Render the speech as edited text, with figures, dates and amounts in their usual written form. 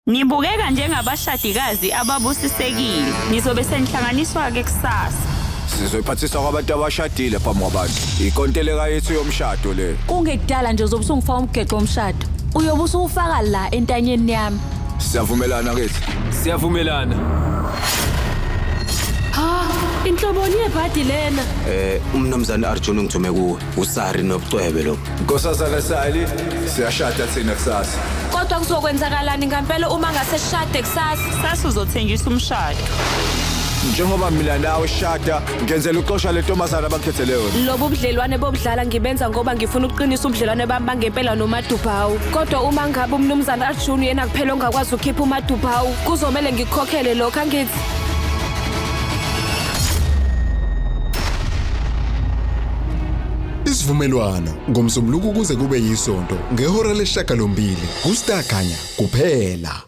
Nibukeka njengabashadikazi ababusisekile. Nizobe senihlanganiswa-ke kusasa. Sizoyiphathisa kwabantu abashadile phambi kwabantu. Ikonteleka yethu yomshado le. Kungekudala nje uzobe usungifaka umgexo womshado. Uyobe usuwufaka la entanyeni yami. Siyavumelana kithi. Siyavumelana. Ha, inhloboni yebhadi lena. Eh umnumzane Arjun ungithume kuwe. Usari nobucwebe lo. Nkosazana Sali, siyashada thina kusasa. Kodwa kuzokwenzakalani ngempela uma ngase sishade kusasa? Kusasa uzothenjiswa umshado. Njengoba mina nawe shada, ngenzela uxosha le ntombazana abakhethele yona. Lobu budlelwane bobudlala ngibenza ngoba ngifuna ukuqinisa ubudlelwane bami bangempela noMadubhawu. Kodwa uma ngabe umnumzane Arjun yena kuphela ongakwazi ukukhipha uMadubhawu, kuzomele ngikukhokhele lokho angithi? Isivumelwano ngoMsombuluko kuze kube yisonto ngehora lesishagalombili kuStar Khanya kuphela.